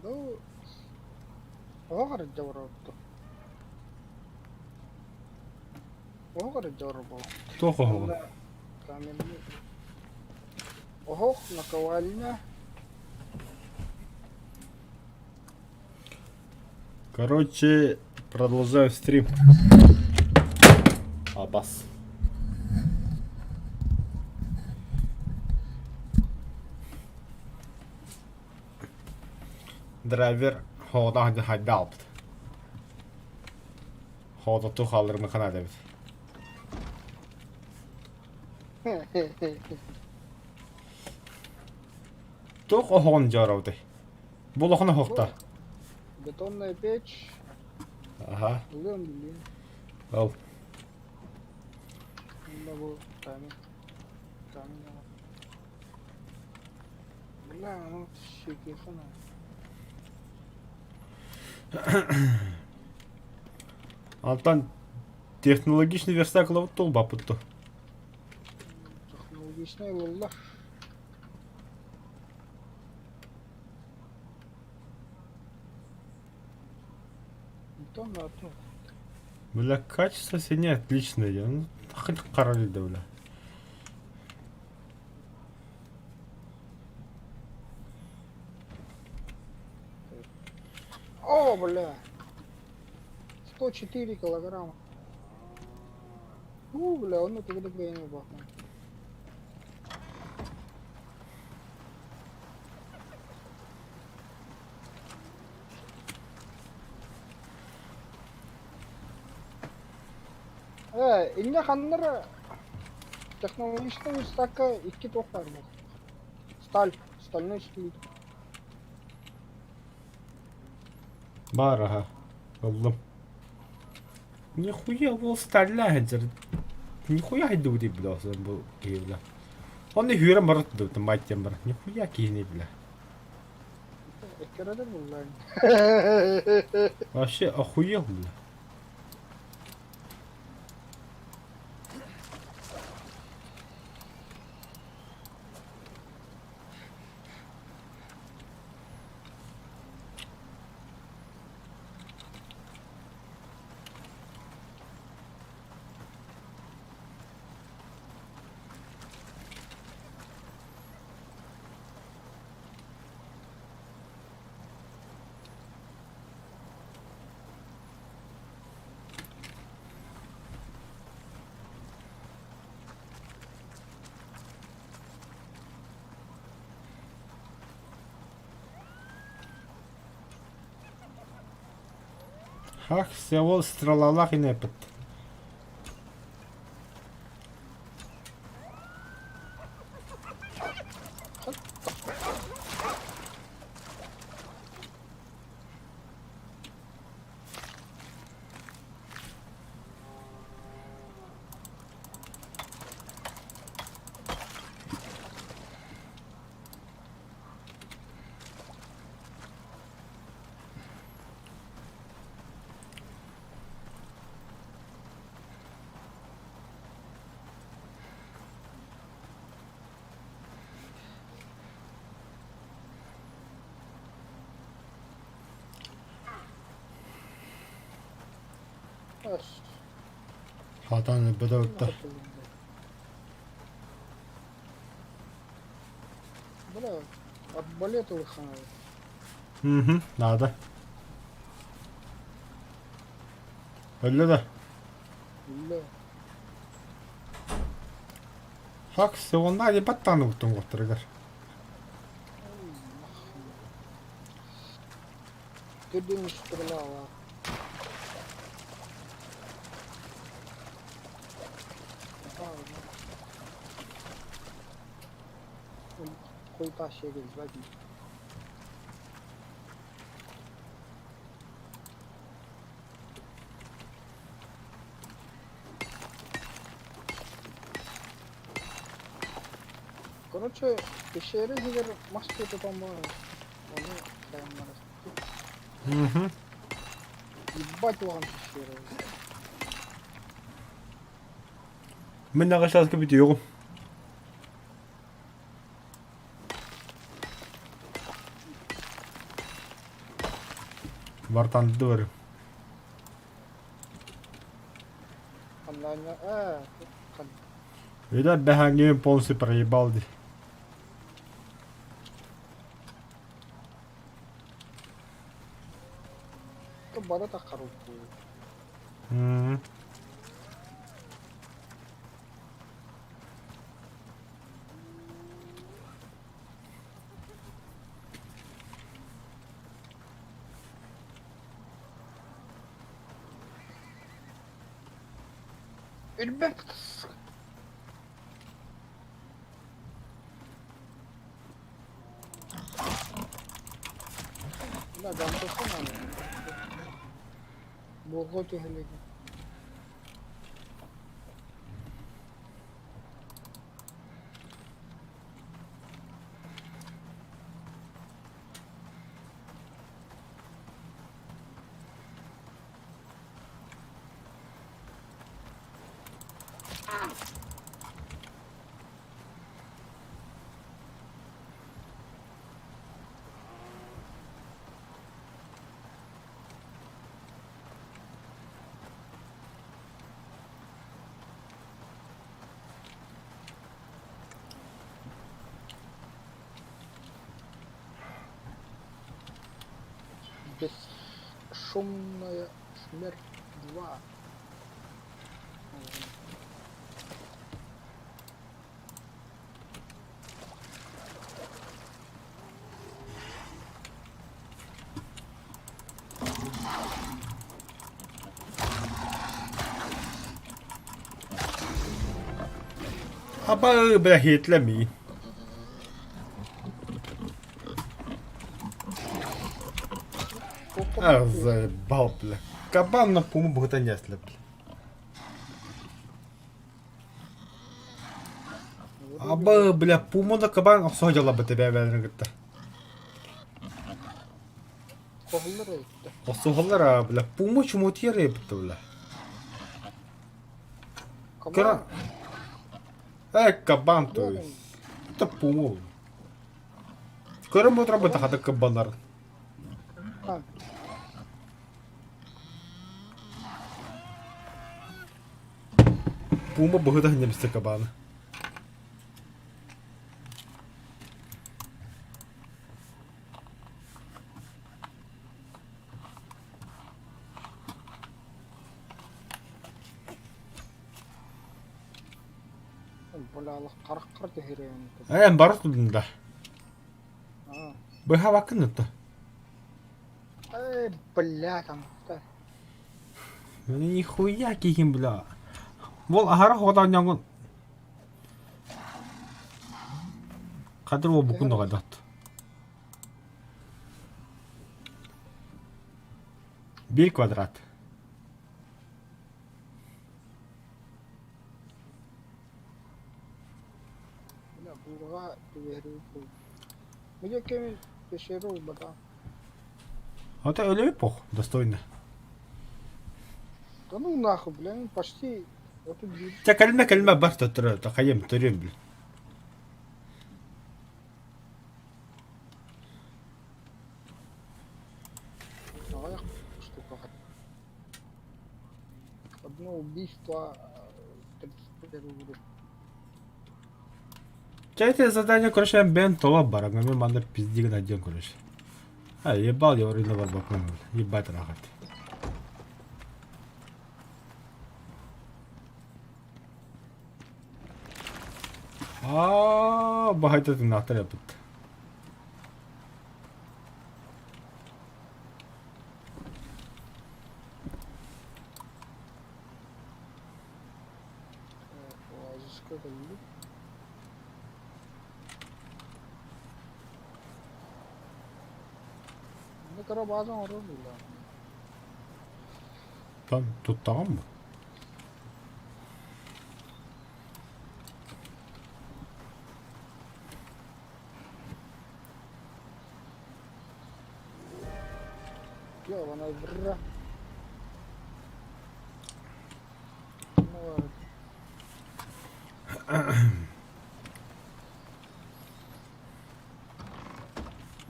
Ну, оһох эрэ дьоҕуруорду. Оһох эрэ дьоҕуруо. Туох оһоҕун? Каменный. Оһох, наковальня. Короче, продолжаем стрим. Абас. Драйвер хоҕотох хайда алпыт. Хоҕототтуу хаалларымы ханаат эбит. Туох оһоҕун дьооробутай? Бу улахан оһохто. Бетонная печь. Ага. Ылыам билиэн. Ол. Онно бу камень. Камень. Бля, ну щекихана. Антон технологичный верстак ылабыт туолбаппыт дуо? Технологичный ылыллар. Бля, качество сегодня отличное. Ну, хоть король да, бля. О, бля! 104 килограмма. У, бля, он это бэйни бахнул. Э, инньэ ханна эрэ технологичнай верстакка икки туох баар буолла. Сталь, стальной слит. Баар аха. Ыллым. Нихуя ол стальная сылдьар. Нихуя хайдыбыт бля бу киһи бля. Онно үһүөрэн барар дыбытым мать диэн баран. Нихуя киһини бля. Эккирэтэр буллаан. Вообще охуел бля. Хах, севол стрелалах инепит. Хатан өлбөтө Бля, арбалет ылыххана. Угу, надо. Өллө да. Өллө. Хак, сеонна ебаттан уттун готтарыгар. Төрдүн стрелала. Хуйта щегель, возьми. Короче, пещеры иһигэр мас тутан ону сайыннарар. Угу. Ебать улахан пещера. Мин аҕа сааска бүтүөҕүм. War Thunder. Онлайҥҥа ээ хан Видать, бэһээҥҥи полностью проебал дии. Бары да харылтыы. М. Өлбөт. Бля, дамтасana. Буолга түһэлиги. Бесшумная смерть 2. Аба, бля, хитлеми. А, заебал, бля. Кабан на пуму бухтанесли, бля. Аба, бля, пума да кабан охсо дьала бы тебя бэлэрин кытта. Хоһуллар эбиттэ. Охсуһаллар, бля, пума чумутьер эбитте, бля. Кабан. Э, кабан, то есть. Это пума. Көрөн бу турар хата кабаннар. Пума быһыта немсе кабаны. Бля, хараххар түһэрэн. Эн бары тудун да. Быһа бакын ытта. Эй, бля, там. Нихуя кихин, бля. Бол ахара хода няngун. Кадр ол букун догадат. Бир квадрат. Бля, буурҕа түбэһэрин Где кеми пещеру бата. Это өлө пох, достойно. Да ну нахуй, бля, почти вот тут Чэ кэлимэ кэлимэ бар төттөрө хайым төрүөм бил. Давай штука. Одно убийство 31 уровень. Чэ это задание, короче, бен тола баран, мен манна пиздигин один, короче. А, ебал я орыйна бар бакман, ебать рахат. Аа, бахайтатын нахтар япыт. Оазиска кэллим. Манна кыра бааза оҥорор быһыылаах. Там туттаҕым бу. Ёбаный бра. Ну,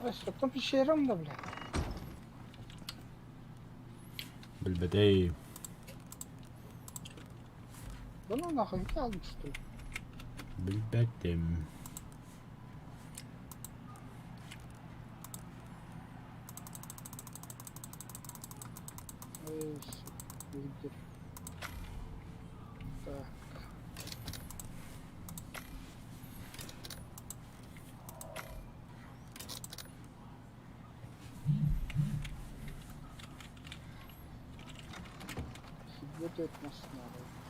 Ай, оттон пещерам да, бля. Билбэтей. Да ну нахуй, не алдым что ли? Билбэтим. Эй, сука, Так. Работает нас надо.